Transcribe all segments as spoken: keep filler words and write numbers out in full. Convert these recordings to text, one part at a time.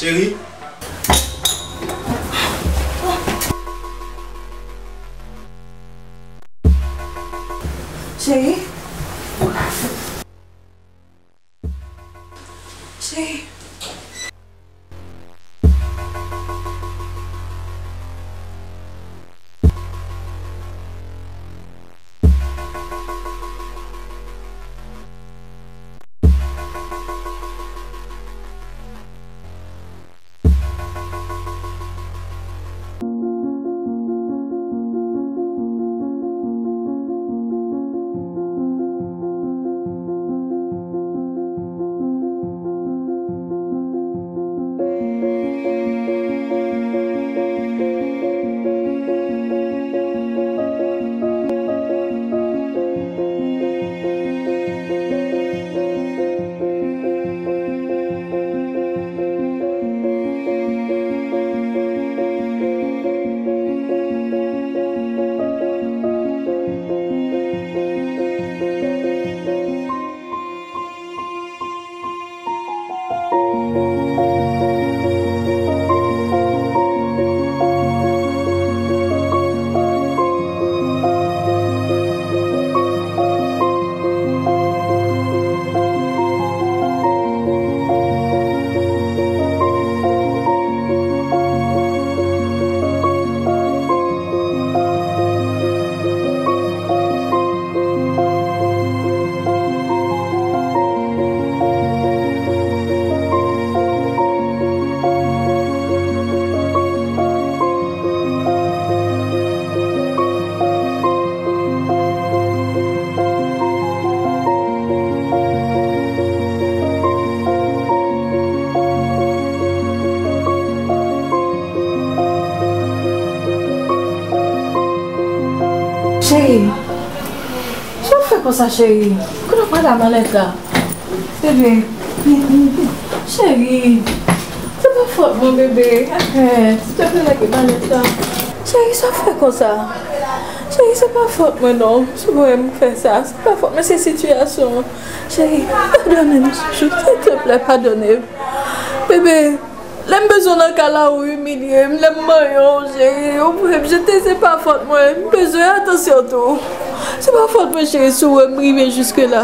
Cheri. Cheri. Cheri. Cheri, sa w fè konsa, cheri? Kote w pral a malèt la? Bebe, cheri, se pa fòt mwen, bebe. Arèt, silteplè, lage malèt la. Cheri, sa w fè konsa? Cheri, se pa fòt mwen, non. Se mwen m fè sa. Se pa fòt mwen, se sitiyasyon an. Cheri, padone m, chouchou. Silteplè, padone m. Bebe, lè m bezwen w nan kay la, ou imilye m. Lè m manyen w, cheri, ou voye m jete, se pa fòt mwen. M bezwen atansyon tou. Se pa fòt mwen, cheri, si w wè m rive jiske la.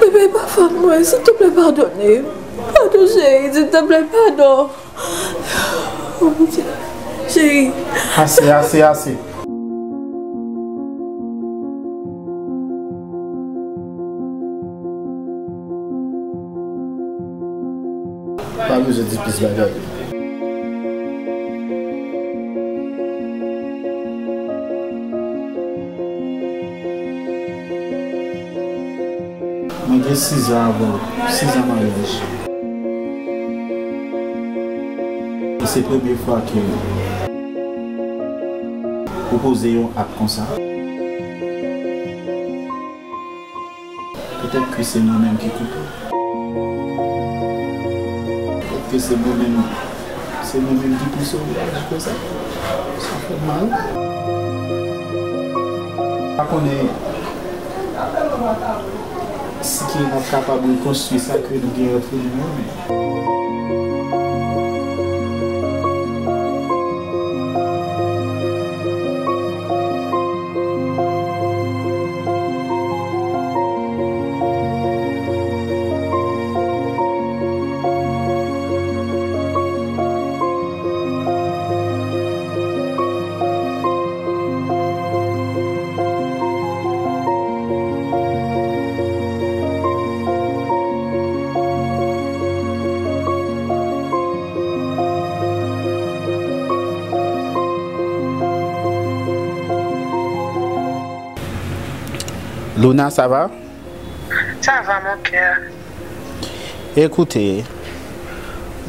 Bebe, pa fòt mwen, silteplè, padone m. Padon, cheri, silteplè, padon. Oh, Bondye. Cheri. Ase, ase, ase. Pa bezwen di plis bagay. Mwen gen sizan avè w, sizan maryaj. E se premye fwa ke ou poze yon ak konsa. Petèt ke se mwen menm ki koupe w. Petèt ke se mwen menm, se mwen menm ki pouse w aji konsa. Sa fè m mal. Pa konnen si ke n ap kapab rekonstwi sa ke nou gen ant nou an, men Luna, ça va? Ça va, mon cœur. Ekoute,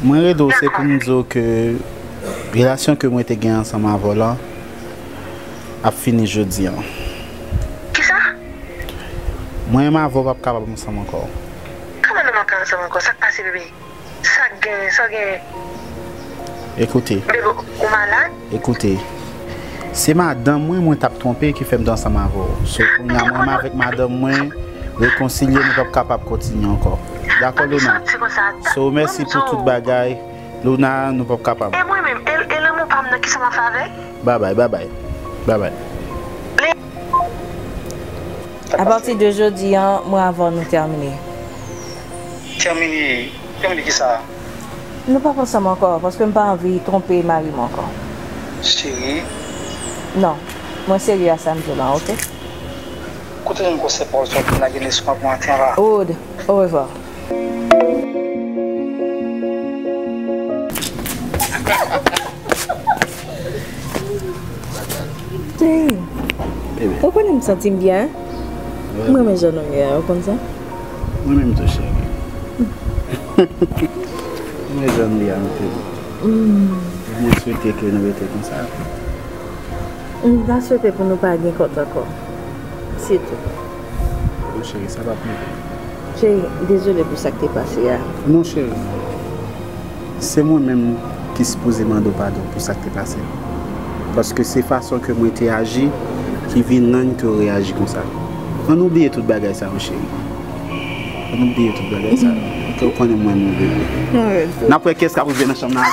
mwen rele w, se pou m di w ke relasyon ke mwen te gen ansanm avè w lan ap fini jodi an. Kisa? Mwen menm avè w p ap kapab ansanm ankò. Kòman nou p ap ka ansanm ankò? Sa k pase, bebe? Sa k genyen? Sa w genyen? Ekoute. Bebe, ou malad? Ekoute. Se madanm mwen, mwen t ap twonpe ki fè m te ansanm avè w. So, kounye a, mwen menm avèk madanm mwen rekonsilye, nou p ap kapab kontinye ankò. Dakò, Luna? So, mèsi pou tout bagay. Luna, nou p ap kapab. E mwen menm, e, e lanmou pa m nan, kisa m ap fè avè l? Babay, babay. Babay. Apati de jodi a, mwen avè w nou tèmine. Tèmine? Tèmine kisa? Nou p ap ansanm ankò, paske m pa anvi twonpe mari m ankò. Cheri. Non, mwen serye a sa m di w la, oke? Koute yon konsèy pawòl sa w fin lage nan lespri m pou maten an la. Wood, orevwa. Cheri, ou konnen m santi m byen, hein? M renmen jan nou ye a, ou konn sa? Mwen menm tou, cheri. M renmen jan nou ye a, anpil. Mwen swete ke nou rete konsa. M ta swete pou nou pa gen kont ankò. Se tou. Bon, cheri, sa p ap rive. Cheri, dezole pou sa k te pase a. Non, cheri. Se mwen menm ki sipoze mande w padon pou sa k te pase. Paske se fason ke mwen te aji ki vin rann ke w reyaji konsa. Ann oubliye tout bagay sa yo, cheri. Ann oubliye tout bagay sa yo. Ke w konnen mwen renmen w, bebe. N ap wè kiyès k ap rive nan chanm nan.